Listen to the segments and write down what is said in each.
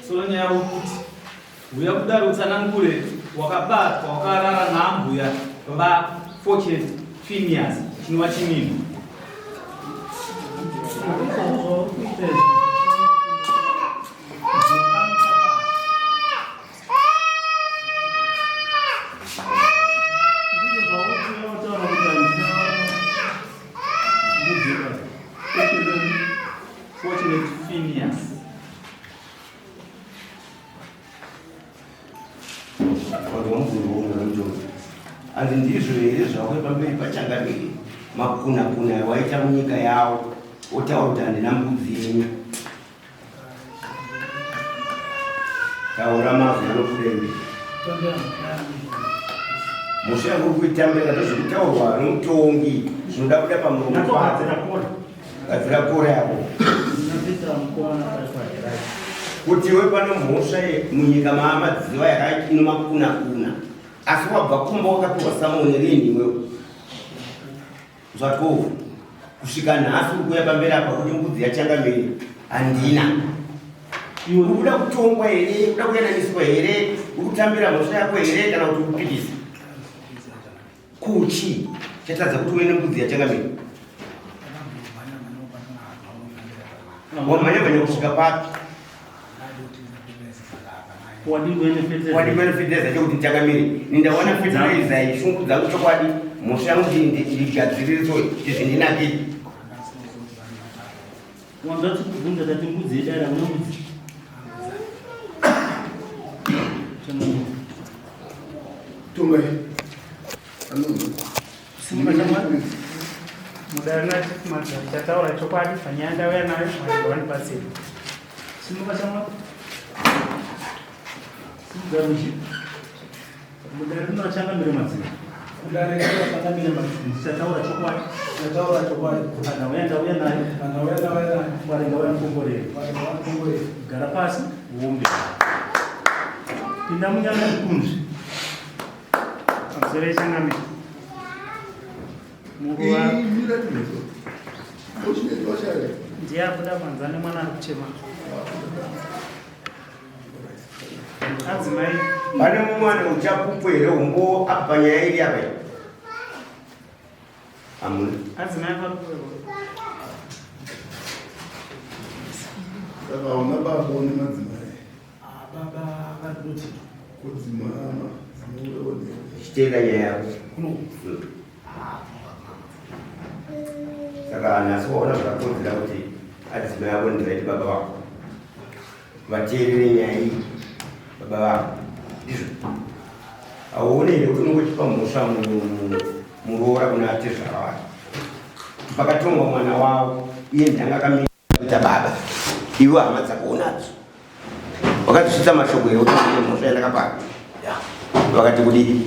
Soro nyaya wokuti huya kudare utsanangure wakabatwa wakarara naambuya va Fortunate Phineas chinova chimino. Fortunate Phineas. Hanzi ndizvo here zvauya pamberi pachangamire makunakuna awaita munyika yawo otaura kuti handina mbudzi yenyu Taura mazwi anobuda iwe. Mhosva yangu uri kuitambira ndozvekutaurwa nomutongi zvinoda kuda pamuromo pako. Gadzira kora yako. Kuti iwe pano mhosva munyika maamadziva yakainomakunakuna asi wabva kumba wakapiwa samoni rini iwewe Zvatwo kusvika nhasi uri kuuya pamberi apa kuti mbudzi yachangamire handina. Iwe uri kuda kutongwa here? Kuda kuyananiswa here? Uri kutambira mhosva yako here kana kuti uri kupikisa? Kuchi chatadza kuti uve nembudzi yachangamire? Wamhanya mhanya kusvika papi? Wadii fertilizer chekuti ndichangamire nindawana fertilizer iyi shungu dzangu chokwadi mhosva yangu ndigadzirire so izvi ndinakire Wanzwa tikubvunza tati mbudzi yedare hauna mbudzi. Tongai. Mudare nachief chataura chokwadi panyaya ndauya nayo mwari vandibatsira. Simuka chamwa. Simuka ruji. Mudare rino achangamire madziro. Mudare rino achangamire madziro. Ndichataura chokwadi. Ndichataura chokwadi. Kana uya ndauya nayo. Kana uya ndauya nayo. Mwari ngavanikomborere. Mwari ngavanikomborere. Gara pasi uombe. Pinda munyanga kunzvi. Pamusoro yechangamire. Munguva ndiye abuda panze ane mwana ari kuchema. Adzimai. Pane mumwe ane uchapupu here humbo apa panyaya iri apa iyi? Hamuna. Adzimai vari kuvewo. Saka hauna baba une madzimai. Ah, baba vari kunoti Kudzimama dzinourewo newe. Chitenda nyaya yako. kuno Saka nhasi waona zvakakodzera kuti adzimai ako ndiraiti baba vako vateerere nyaya iyi baba vako ndizvo hauone here kuti unongochipa mhosva muroora kuna atezvara wake pakatongwa mwana wavo iye ndanga akamira kuita baba iwe hama dzako unadzo wakadzisvitsa mashoko here kuti ndine mhosva yandakapara vakati kudii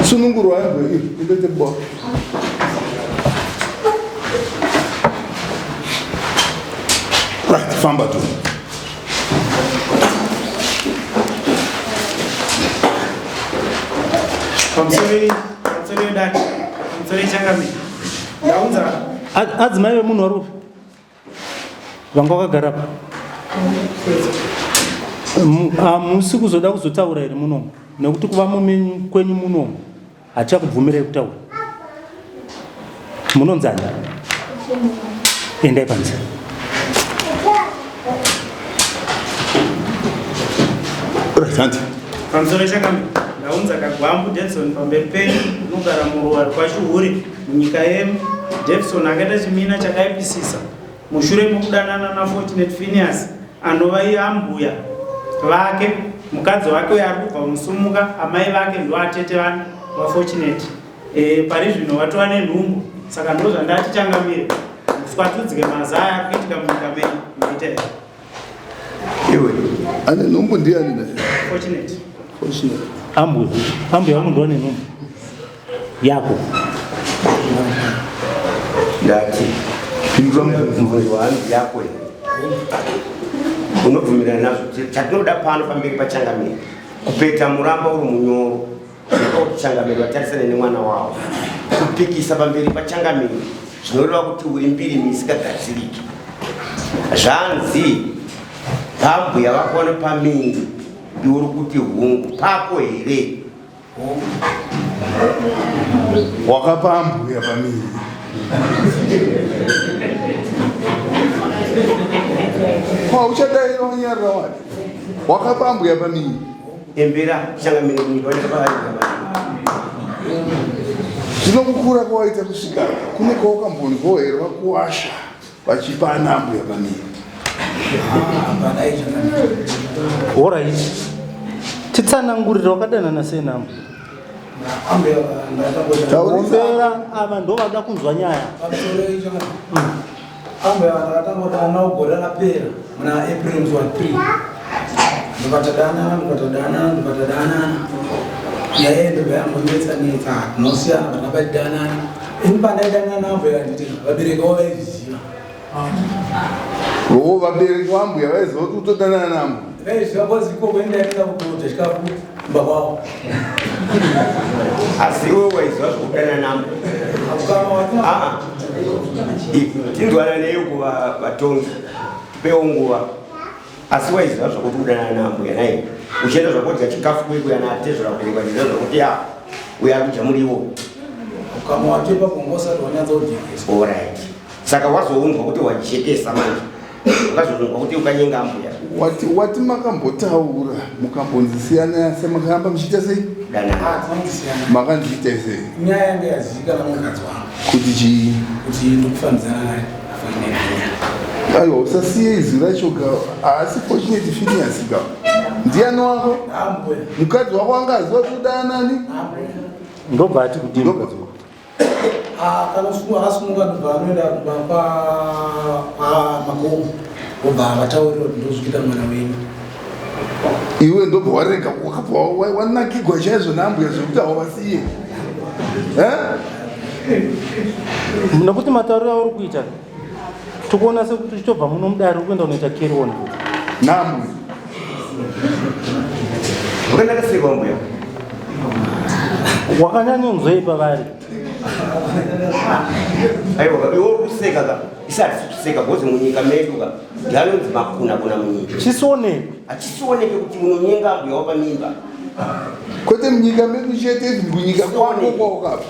Sunungurwa yangu iyi ibete bo. Right, famba tu. Pamusoro pamusoro yedare pamusoro yechangamire ndaunza Adzimai vemunhu wari upi? Vanga vakagara pa. Hamusi kuzoda kuzotaura here munomu? Nekuti kuva mumenyu kwenyu munomu hatichakubvumirai kutaura. Munonzani? Endai panze. Right, hanti. Pamusoro changamire ndaunza kagwambu Davison pamberi penyu unogara muruwa rwaChihuri munyika yemu. Davison akaita chimina chakaipisisa mushure mekudanana naFortunate Phineas anova iye ambuya vake mukadzi wake uyo ari kubva musumuka amai vake ndoatete vani vaFortunate. E, pari zvino vatova nenhumbu saka ndozvandati changamire muswatudzike mazaya ari kuitika munyika menyu maita here? Iwe. Ane nhumbu ndiani naye? Fortunate. Fortunate. Ambuya, ambuya wangu ndo ane nhumbu yako. Ndati Pindura mubvunzo. mubvunzo wangu yako here? Unobvumirana nazvo chatinoda pano pamberi pachangamire kupeta muramba uri munyoro Zvinoda kuti changamire vatarisane nemwana wavo. Kupikisa pamberi pachangamire zvinoreva kuti uri mbirimi isingagadziriki. Zvanzi pambuya vako vanopamiri iwe uri kuti hungu pako here? Wakapa ambuya pamiri. Kwa uchadaira wanyarira wati. Wakapa ambuya pamiri. Embera changamire munyika vanenge Zvino kukura kwawaita kusvika kune kwawakambonzwawo here vakuwasha vachipa ana ambuya pamiri? Horait, titsanangurire wakadanana sei naambuya? Ombera ava ndovada kunzwa nyaya. Ambuya ndakatangodana gore rapera muna April musi wa 3 ndikatadanana ndikatadanana ndikatadanana nyaya ndobva yambonetsa netsa tinosiyana pandakatidanana ini pandaidanana naambuya nditi vabereki vavo vaizviziva Oo vabereki vaambuya vaiziva kuti utodanana naambuya vaizviziva bcause ikoko ini ndaitoda kutoodya chikafu kumba kwavo Asi iwe waiziva zvekudanana naambuya? Ah, tinzwananei kuva vatongi tipewo nguva asi waiziva zvakuti kudanana naambuya nai uchienda zvakudya chikafu kuikuya natezvara kubereka uchiziva zvakuti ya uyo ari kudya muriwo ukama wacho ipapo wanga usati wanyatsa kujekesa orit saka wazounzwa kuti wajekesa manje ukazonzwa kuti ukanyenga ambuya Wati, wati makambotaura mukambonzi siyana se makaramba muchiita sei danana Ah, tinondisiyana makandiita sei nyaya yanga yazivikanwa mukadzi wangu kuti chii kuti ndikufanizana naye afanira aiwa usasiye izwi racho ga haasi fortunate Phineas ga ndiani wako ambuya mukadzi wako anga aziva kuti udana nani ambuya Ndobva ati kudii mukadzi wako? Akasumuka ndobva anoenda kumba kwamagomo obva vataurira kuti ndozvikuita mwana wenyu iwe ndobva warega wakabva wanakigwa chaizvo naambuya zvekuti hauvasiye Nekuti matauriro auri kuita tikuona sekuti uchitobva muno mudare uri kuenda kunoita carry on. Naambuya wakanaka sei kwambuya Wakanyanyonzwei pavari? Aiwa iwe uri kuseka ka isi hatisi kuseka bhozi munyika medu ka ndianonzi makuna kuna munyika Chisionekwe. Hachisioneke kuti unonyenga ambuya wapa mimba kwete munyika medu chete even kunyika kwako kwawakabva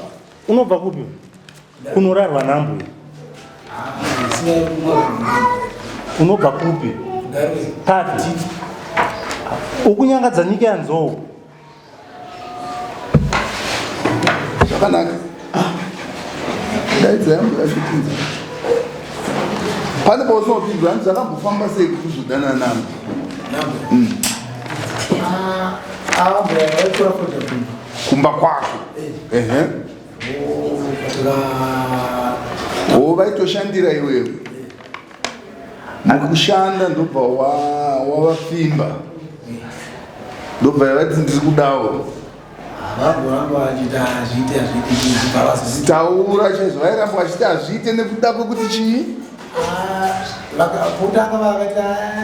Unobva kupi? Kunorarwa nambuya. Unobva kupi? Papi? Ukunyangadza nyika yanzou. Zvakanaka. Daidza yangu yachipinza. Pane pausopindwa hanzi zvakambofamba sei kuti uzodanana nami? Kumba kwako. Ehe. O vaitoshandira iwewe. Mukushanda ndobva wavafimba. Ndobva vati ndiri kudawo. Taura chaizvo vairamba vachiti hazviite nekuda kwekuti chii? Kutanga vakati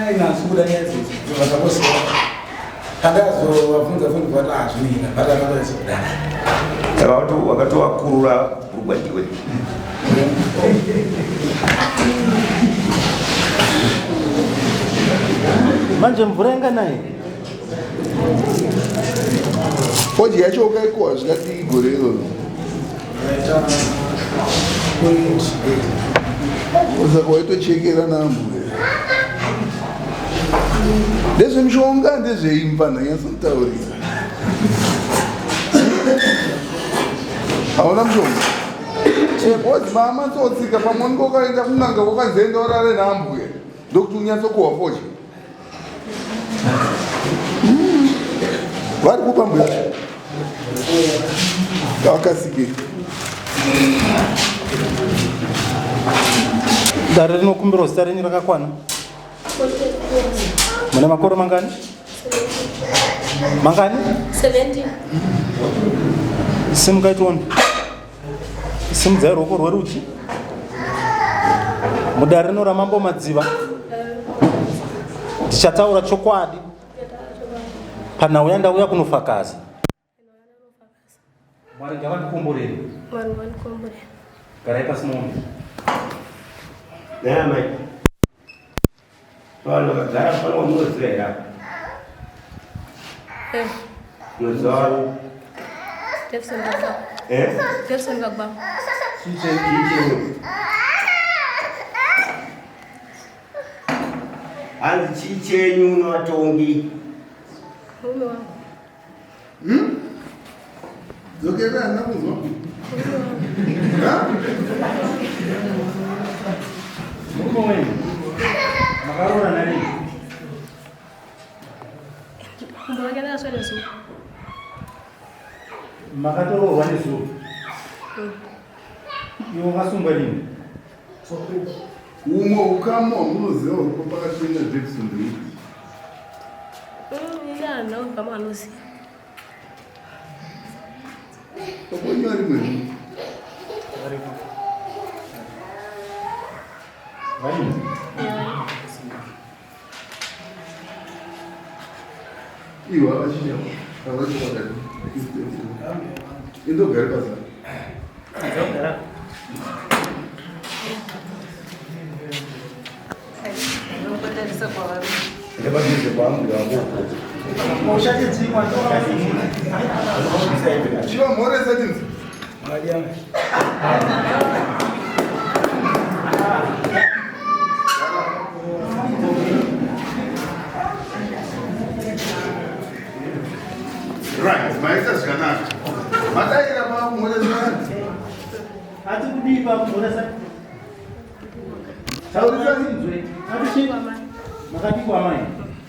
ainasi kuda nyaya idzodzo zvakangosiya pandazovabvunza fundi vati hazvinoita but akakwanisa kudana saka wakatovakurura bhurugwa ndiwe Manje mvura inganaye? Fodya yacho ukaikohwa zvikadii gore iroro? Saka waitochekera nambuya. Ndezvemishonga ndezveimba ndanyatsotaurira. Hauna mushonga? Because mama tsotsika pamwe unenge ukaenda kun'anga kwakanzi enda urare nambuya ndokuti unyatsokohwa fodya. Vari kupa mbuya vakasike. Dare rinokumbirwa zita renyu rakakwana. Mune makore mangani? Mangani? 17. Simukai tione. Simudzai ruoko rwerudyi. Mudare rino raMambo Madziva tichataura chokwadi panhau yandauya kunofakaza. Mwari ngavandikomborere. Mwari ngavandikomborere. Garai pasi muone. Naye amai. Vanhu vakagara pano wamunoziva here apa? Eh. Munoziva wani? Jefferson Kagba. Eh? Jefferson Kagba. Chii Hanzi chii chenyu unovatongi? Murume wangu. Dzokera handina kunzwa. Murume wenyu makaroora nani? Ndakaenda naswa nezuro. Makatoroorwa nezuro. Iwe wakasungwa nini? Umwe ukama wamunoziva uripo pakati penyu naDavidson ndeupi? Ini handina ukama anoziva. Baba wenyu varimo here? Variko. Varimo? Iwo havachina havachina vakati. Indogare pasi. Ndogara. Ndapadhuze kwaambuya wangu. Chivamhoresa tinzi. Right, maita zvakanaka. Madaira pakumhoresa. Ati kudii pakumhoresa? Taurisa tinzwe. Ati chii? Makadii kwamai?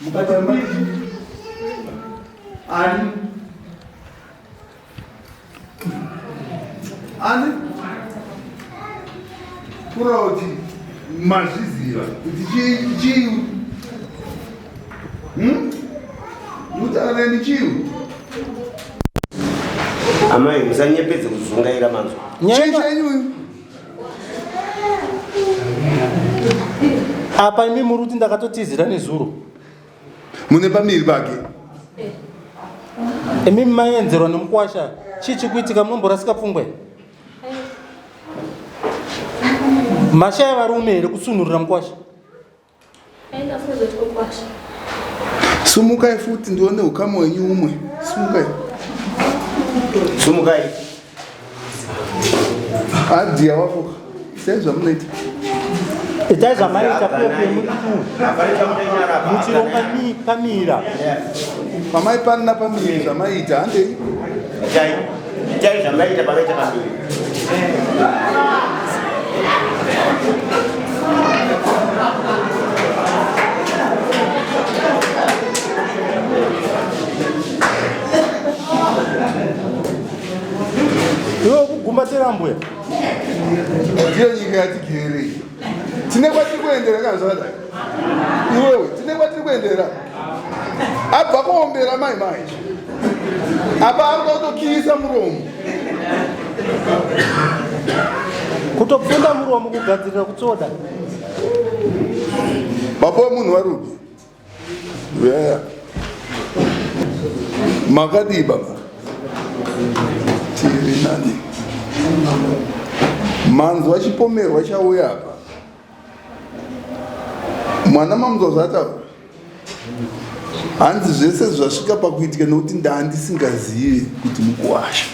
Mukati kudii? Ani? Ani? Kureva kuti mazviziva kuti chii chii? Hmm? Mutaura neni chii? Amai musanyepedze kuzungaira manzwa. Chii chenyu? Apa imi muri kuti ndakatotizira nezuro. Mune pamiri pake. Imi maienzerwa nemukwasha chii chikuitika munomborasika pfungwa here? Mashaya varume here kusunhurira mukwasha? Sumukai futi ndione ukama wenyu umwe. Sumukai. Sumukai. Adhiya wafoka. Sei zvamunoita? Itai zvamaita pepe muchironga pamira. Pamaipanana pamiri zvamaiita handei. Itai. Itai zvamaita pamaita pamiri. Iwe kugumbatira mbuya. Ndiyo nyika yatigere. Tine kwatiri kuendera kana zvakadai. Iwewe tine kwatiri kuendera. Abva kuombera mai mai. Apa arikuda kutokiyisa muromo. Kutopfunda muromo kugadzirira kutsoda. Baba wemunhu varupi? Yeah. Makadii baba? Tiri nani? Manzwa chipomerwa chauya apa. Mwana mamunzwa zvaataura. Hanzi zvese zvasvika pakuitika nokuti ndandisingazive kuti mukuwasha.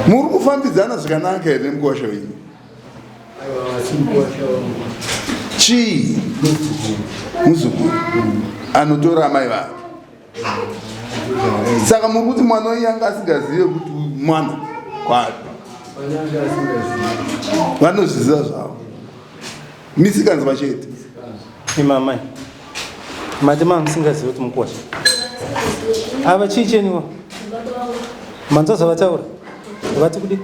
Muri kufambidzana zvakanaka here nemukuwasha wenyu? Chii? Muzukuru anotora amai vake. Saka muri kuti mwana wenyu anga asingazive kuti mwana kwaari? Vanozviziva zvavo. Misikanzwa chete. Imamai. Mati mama musingazive kuti mukuwasha. Ava chii chenyuwo? Manzwa zvavataura? Vati kudii?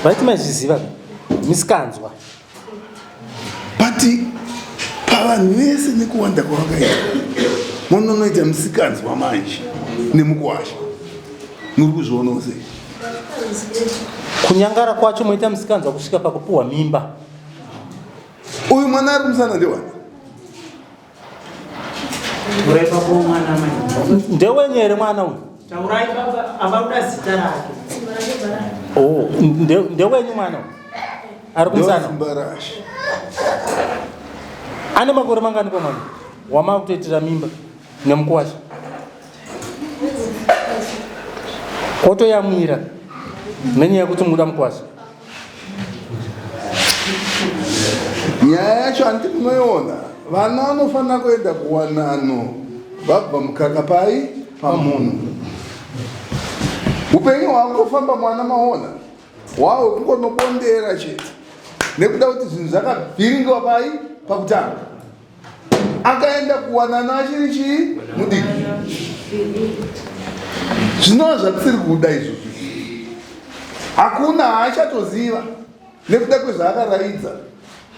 Vaiti maizviziva misikanzwa. But pavanhu vese nekuwanda kwavakaita munonoita misikanzwa manje nemukuwasha. Muri kuzvionawo sei? Kunyangara kwacho moita misikanzwa kusvika pakupuhwa mimba. Uyu mwana ari kumusana ndewani? Ndewenyu here mwana uyu? Taurai baba, avakuda zita rake. Oh, ndewenyu mwana uyu? Ari kumusana. Simbarashe. Ane makore mangani ko mwana? Wamakutoitira mimba nemukuwasha. Otoyamwira nenyaya yekuti muda mukuwasha. Nyaya yacho handiti munoiona, vana vanofanira kuenda kuwanano vabva mukaka pai pamunhu. Upenyu hwakungofamba mwana maona hwawe kungonobondera chete nekuda kuti zvinhu zvakabhiringiwa pai pakutanga. Akaenda kuwanano achiri chii mudiki, zvinova zvatisiri kuda izvozvo. Hakuna haachatoziva nekuda kwezvaakaraidza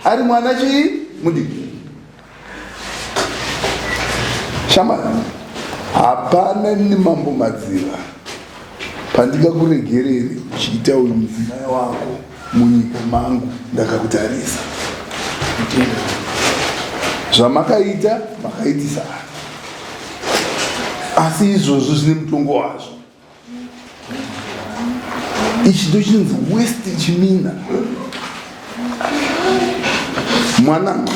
ari mwana chii mudiki. Shamani, hapana nemambo Madziva pandingakuregerere uchiita uyu mudzimai wako munyika mangu ndakakutarisa. Zvamakaita makaitisa, asi izvozvo zvine mutongo wazvo. Ichi ndochinonzi west chimina. Mwanangu,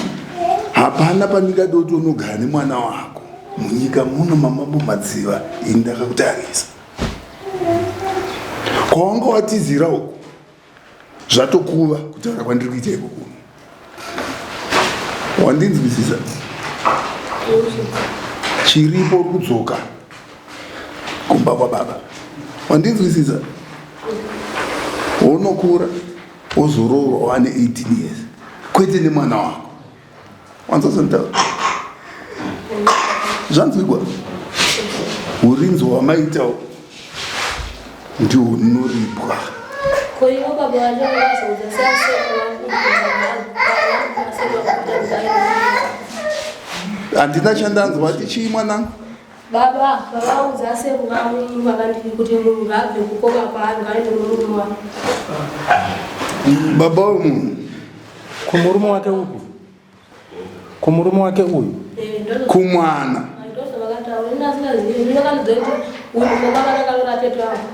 hapana pandingade kuti unogara nemwana wako munyika muno mamambo Madziva ini ndakakutarisa. Kwawanga watizira uku zvatokuva kutaura kwandiri kuita iko kuno. Wandinzwisisa? Chiripo uri kudzoka kumba kwababa. Wandinzwisisa? Wonokura wozoroorwa wane 18 years, kwete nemwana wako. Wanzozontaura zvanzwikwa? Urinzi wamaitawo ndiwo unoripwa. Ko ivo baba vacho vakazoudza seasekuru? Handina chandanzwa. Ati chii mwanangu? Baba vavaudza sekuru vangu vakandii kuti munhu ngaabve kukoka kwaari, ngaende kumurume wake. Baba wemunhu Kumurume wake upi? Kumurume wake uyu? Kumwana. Ndozvavakataura, ini asingazivi. Ini vakandiudza kuti uyu mukomana akaroora tete wangu.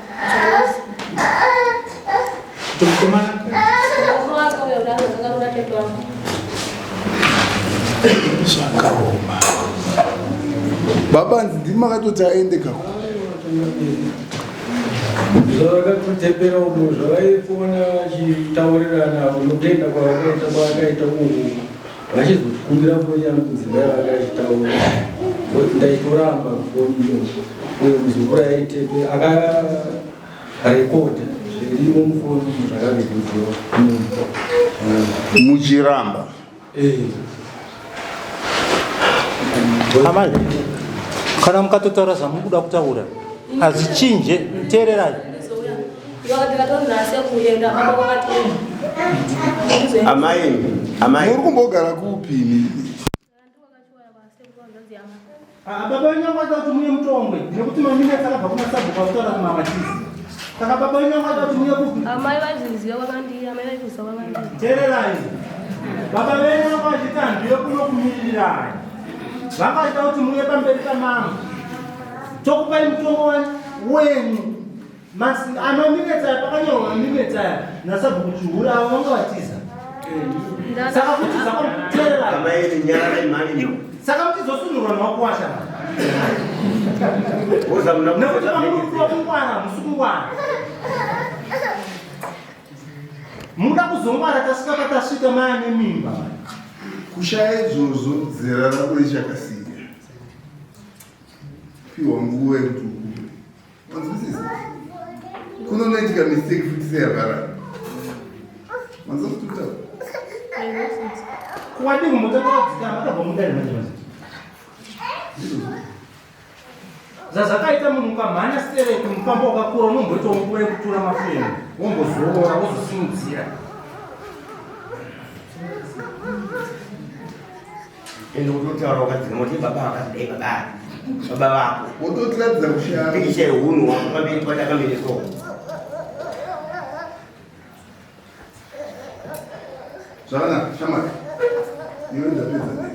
Kuti mukomana Murume wake uyo akaroora tete wangu. Zvakaoma. Baba, ndimi makatoti aende kako. Zvavakatotepera umu, zvavaifona vachitaurirana unotoenda kwavakaita kwaakaita uku, vachizokumbira foni yangu mudzimai vake achitaura, ndaitoramba foni iyo. Uyo muzukuru aitepe akarekodha zvirimo mufoni umu zvakarekodhiwa. Muchiramba. Amai, kana mukatotaura zvamukuda kutaura hazvichinje. Teererai. Amai, amai. Muri kumbogara kupi imimi? Baba venyu vanga vachida kuti muye mutongwe nekuti maminetsi akabva kuna sabhuku akutaura kumamatizi. Saka baba venyu vanga vachida kuti muye kupi? Amai vaizviziva kwakandii, amai vaizviziva kwakandii. Teererai. Baba venyu vanga vachiti handiye kunokumirirai. Vanga vachida kuti muye pamberi pamambo. Tokupai mutongo wenyu. Maminetsi aya pakanyorwa maminetsi aya nasabhuku Chihuri avo vanga vatiza. Saka kutiza kwamuteererai. Amai, nyararai mhani. Saka muchizosunurwa nemakuwasha. Woza muna Nekuti vamuri kungwara, musi kungwara. Muda kuzongwara tasvika patasvika maane mimba. Kushaya izvozvo zera rako richakasiya. Piwa nguva yekuti ukure. Wanzwisisa? Kunonoitika mistake futi seyavhara. Wanzwa kuti kutaura? Kuwadii kumbotatadzikama akabva mundani manje manje. Zvazvakaita munhu ukamhanya stereki mufambo wakakura unomboitawo nguva yekutura mafemo wombozorora wozosimudzira. Ende utotaura wakadzika moti baba vakazidai baba. Baba vako. Wototiratidza kushaya. Pikicha yehunhu wako pamberi patakamiriswa. Zvakanaka, shamwari. Iwe ndapedza newe.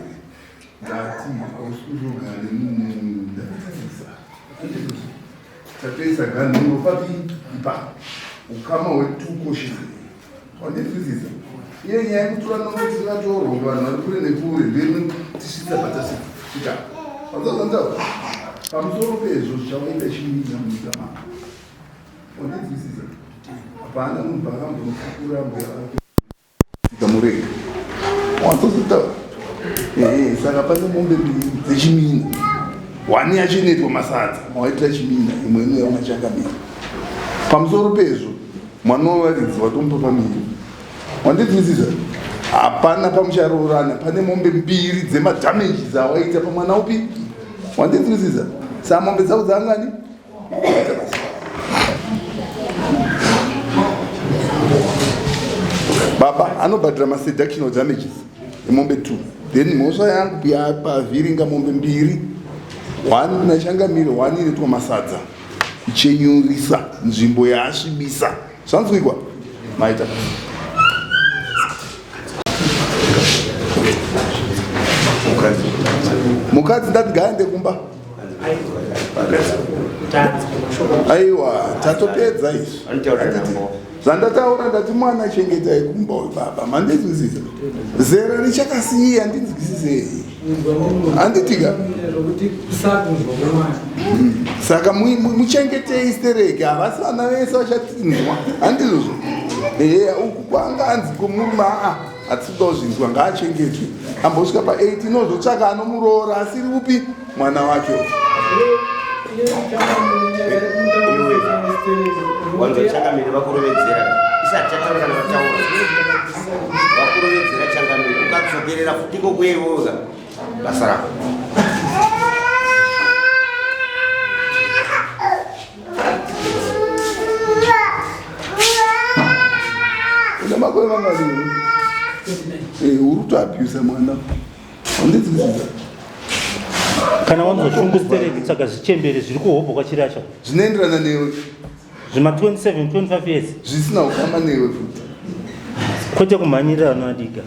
Ndati hausi kuzogara nemunhu ndapedzisa. Tatoisa ganhuro papi ipapo. Ukama hwetu ukoshese. Wandinzwisisa? Iye nyaya yekutura nombe tisingatoronga vanhu vari kure nekure ndoinotisvitsa patasvika. Pazazanzaa pamusoro pezvo zvichawaita chimina munyika mako. Wandinzwisisa? Hapana munhu paakambonofukura mbuya vake. Murega. Wanzozitaura? Ehe, saka pane mombe mbiri dzechimina. One yacho inoitwa masadza, mawaitira chimina, imwe inouya kumachangamire. Pamusoro pezvo, mwana wevaridzi watomupa pamiri. Wandinzwisisa? Hapana pamucharoorana, pane mombe mbiri dzemadamages awaita pamwana upi? Wandinzwisisa? Saka mombe dzako dzangani? Baba anobhadhara maseductional damages emombe 2 then mhosva yangu yapavhiringa mombe mbiri one kuna changamire one inoitwa masadza kuchenyurisa nzvimbo yaasvibisa zvanzwikwa maita mukadzi ndati ngaaende kumba Aiwa, tatopedza izvi. Zvandataura ndati mwana chengetai kumba uyu baba, mandinzwisisa. Zera richakasiya ndinzwisisei. Handitika? Saka muchengetei stereki, havasi vana vese vachatinzwa. Handizvozvo. Ehe, uku kwanga anzi kumurume aa hatisi kuda kuzvinzwa ngaachengetwe ambosvika pa 18 ozotsvaka anomuroora asiri upi mwana wake Wanzwa changamire vakurovedzera isati chataura kana vataura vakurovedzera changamire ukadzokerera futiko kuyevoga basa rako Une makore mangani? Eh, uri kutoabusa mwana. Wandidzidzisa. Kana wanzwa shungu stereki tsvaga zvichembere zviri kuhobho kwachiracha. Zvinoenderana newe. Zvima 27 25 years. Zvisina ukama newe futi. Kwete kumhanyirira vana vadika.